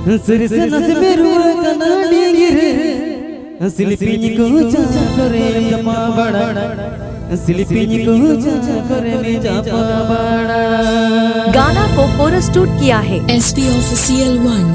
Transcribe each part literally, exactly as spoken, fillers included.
ᱥᱟᱹᱨᱤ ᱥᱟᱹᱱᱟᱥ ᱢᱮᱨᱩᱣᱟᱹ ᱠᱟᱱᱟ ᱰᱤᱝᱜᱤ ᱨᱮ, ᱥᱤᱞᱯᱤᱧ ᱠᱚ ᱪᱟ ᱠᱚᱨᱮᱢ ᱡᱟᱯᱟ ᱵᱟᱲᱟ, ᱥᱤᱞᱯᱤᱧ ᱠᱚ ᱪᱟ ᱠᱚᱨᱮᱢ ᱡᱟᱯᱟ ᱵᱟᱲᱟ᱾ गाना को फोटोशूट किया है। S P Official One।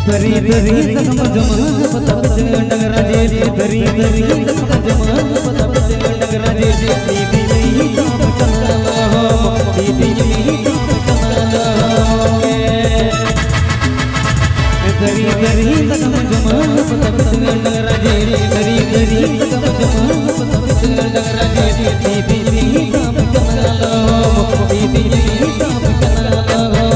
तरी तरी तकम जमा पता पता डंगरा जे, तरी तरी तकम जमा पता पता डंगरा जे। दीदी जी ताप कनाला हो, दीदी जी ताप कनाला हो। तरी तरी तकम जमा पता पता डंगरा जे, तरी तरी तकम जमा पता पता डंगरा जे। दीदी जी ताप कनाला हो, दीदी जी ताप कनाला हो।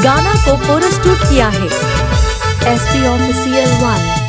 गाना को प्रस्तुत किया है एसपी ऑफिशियल वन।